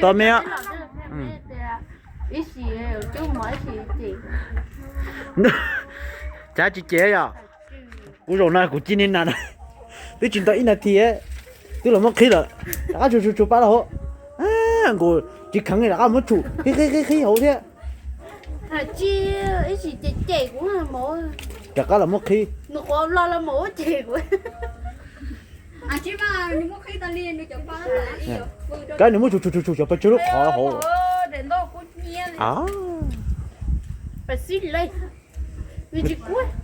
Tau me. Cas tsis cem yom? Kuv zaum no kuv cia li na, twb tsis tau ib nas this twb los muab qhib lawm. Rov qab tshum tshum tshum pab los hauv. Nkaus tsis kheev li rov qab muab tshum qhib qhib qhib qhib hauv thiab. Rov qab los muab qhib. Kab nws muab tshum tshum tshum tshum cov pes tsawg lub qhov hauv.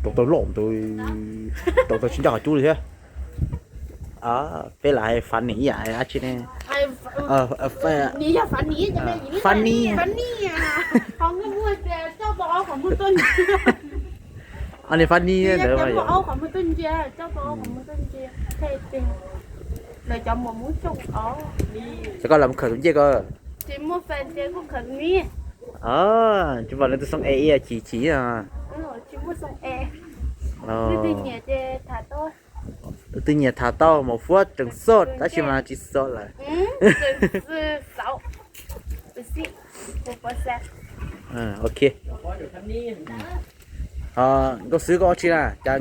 Rau tau loj ntawd, rau tau tsis ncaj qhov cub li thiab. Peb lam hais funny ib yam dab tsi ne? Funny. Funny ntawd mas yog. Cov koj los khawm tus ncej ko. Tsis muaj lawv tus xoo e chim chim. Tus twg nyiam tham tau mas fuab tseem xoj, tab sis mas tsis xoj lawm. Ok. Nkauj Xwb koj ua tsi na, cas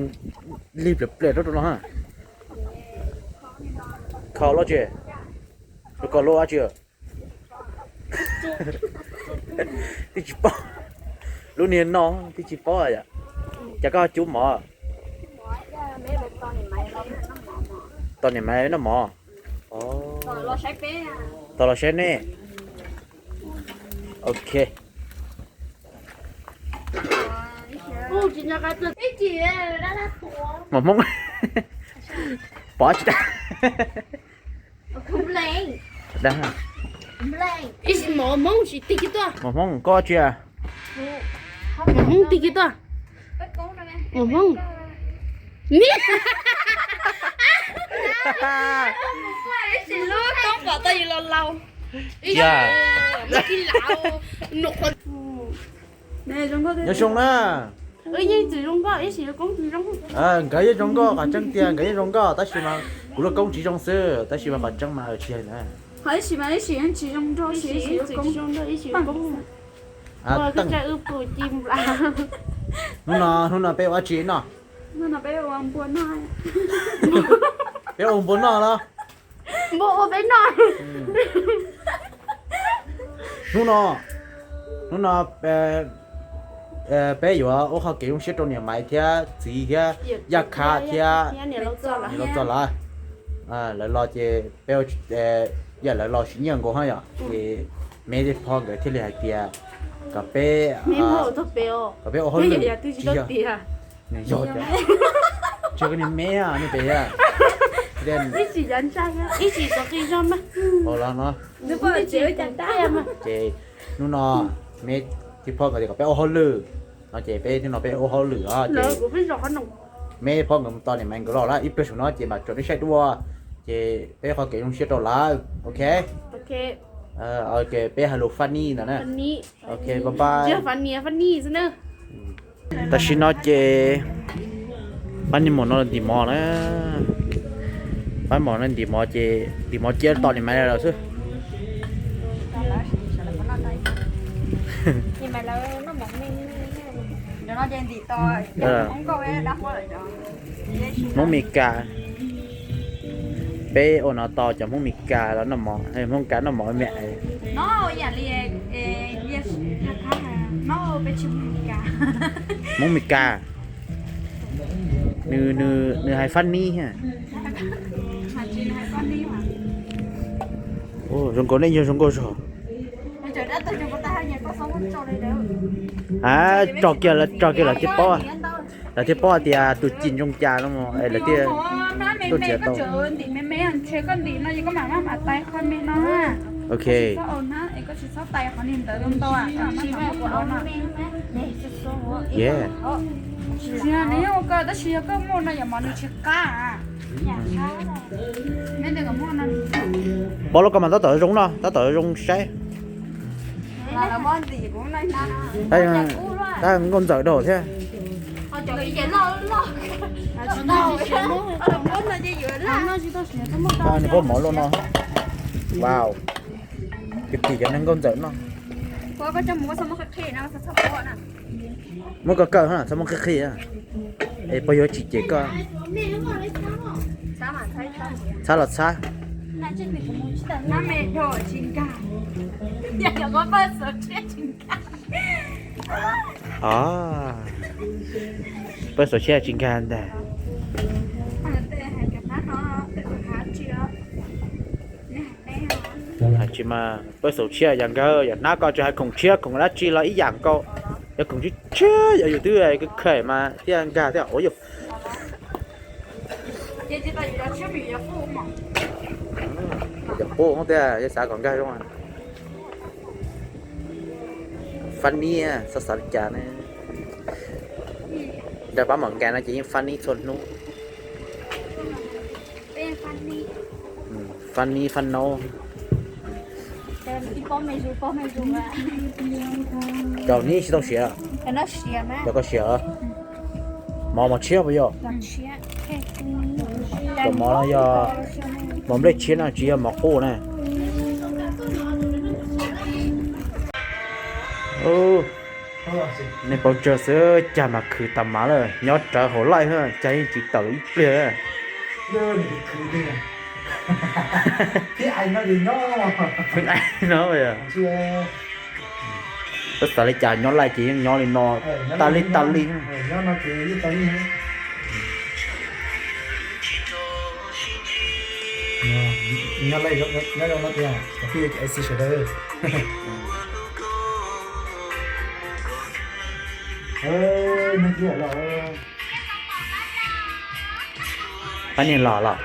lig pliam pliam rau rau no ha? Kho lub tsi? Rau koj lub dab tsi? Twb tsis paub. Lub niag no twb tsis paub yom. Cas koj cub mov? Tos niam Maiv noj mov. Tos los saib nej. Ok. Mos Hmoob. Pov tsis tau. Mos Hmoob koj tsi? Mos Hmoob tig kiag tuaj. Mos Hmoob. Nyob zoo na. Nkawd yeej zoo nkauj, qhov tseeb tiag nkawd yeej zoo nkauj, tab sis mas kuv lub koob tsis zoo xwb, tab sis mas qhov tseeb mas tsis hais na. Hnub no, hnub no peb ua dab tsi noj? Peb ua npua noj los? Hnub no, hnub no peb yuav ua qhov kev zoo siab rau niam Maiv thiab txiv thiab Yaj Khab thiab niam Lauj Txoj lawv. Lawv los ces peb, yam lawv los tsis nyiaj nkaus ha yom, ces me thiab pog nkawd thiaj li hais tias kom peb, kom peb ua hauj lwm. Tsis yog, tsis yog niag me, niag pem. Ces hnub no me thiab pog nkawd tias kom peb ua hauj lwm no ces peb hnub no peb ua hauj lwm os ces me pog nkawd mus tos niam Maiv nkawd los lawm, ib pliag saum no ces mam tso nej saib dua. Ces peb qhov kev zoo siab rau lawv, ok. Peb hais lus funny ntawd na. Ok, bye bye. Tam sim no ces pab niag maum no ntim mov na. Pab maum no ntim mov ces ntim mov cia tos niam Maiv lawv xwb. Hmoob Mes Kas. Peb ua no tau cov Hmoob Mes Kas los noj mov, Hmoob Kas noj mov me. Hmoob Mes Kas. Nws, nws hais funny. Zoo nkauj, nej yog zoo nkauj zog. Tso kiag, tso kiag lawv thiaj paub, lawv thiaj paub tias tus cim zoo cas no, lawv thiaj tuaj txiav tau. Ok. Pov los koj mas tab tom zoo no, tab tom zoo saib. Tab nkauj ntxawm dhau thiab. Nws pab mov luaj no. Wow. Kws tim cov neeg nkauj ntxawm no. Muab koj kawm, txhob muab qhib qhib. Es puas yuav tsis cem koj? Txhab los txhab. Pawb xaus tshiab tsis nkag ntag. Hais tsis mas pawb xaus tshiab yam nkag, yog hnab ko tsis hais khoom tshiab khoom dab tsi los ib yam nkaus. Yog khoom tshiab tshiab yog yus twb khaim mas thiaj nkag thiab. Yog qub tiag, yog xav kom nkag zoo. Funny, txhob xav li cas ne. Nrog pab mam nkag no ces yeej funny txhua hnub. Funny fun no. Cov neb tsis tau siav? Cov koj siav, mov mov tshiab puas yog? Cov mov no yog mov nplej tshiab no, tsis yog mov qub na. Nej paub tsawg xwb, cag mas khwv tas mas lawm, nyob rawv hauv laij, cag yeej tsis tawm ib pliag. Pheej aib no. Peb xav li cas nyob laij ces yeej nyob li no, tas li tas li. Nyob laij nyob zoo no tiag, cov phooj ywg cov A C sawv daws. Pab niag los los.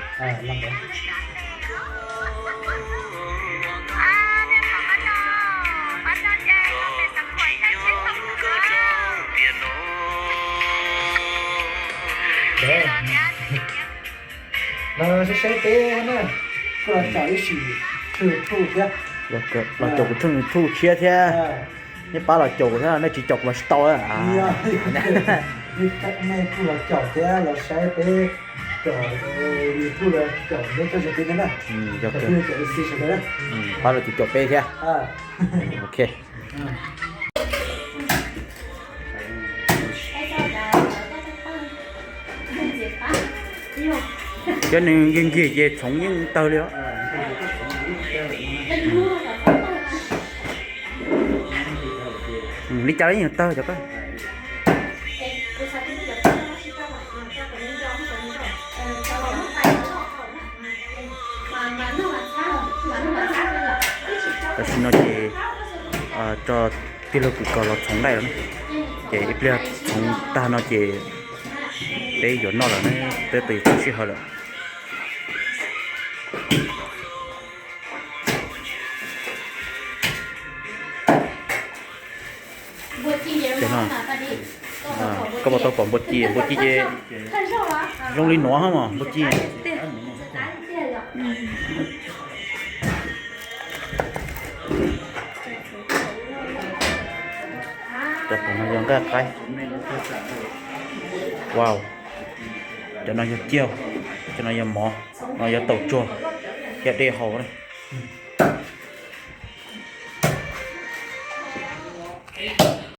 Los saib saib peb na, kuj los caum ib sim tshuaj thuj thiab. Los caum kuv tshuaj thuj tshiab thiab. Nej pab los caum kuv thiab, nej tsis caum kuv mas tsis tau. Nej kuj los caum thiab, los saib peb, caum YouTube los caum neb txoj zoo peb thiab na. Pab los caum caum peb thiab. Ok. Cov nws nkig nkig ces txhoov yeej tawg li os. Li cas los yeej tawg cov koj. Tam sim no ces tso tij laug Kws Kos los txhoov nqaij lawm na. Ces ib pliag txhoov tag no ces peb yuav noj lawm na, peb tau yuav txog sij hawm lawm. Ces no, koj puas tau pom npua ci? Npua ci ces zoo li nuav hab mos, npua ci. Cov tom no yog nqaij qaib. Wow, cov no yog ciaj, cov no yog mov, no yog taum tsuag, yog dej haus na.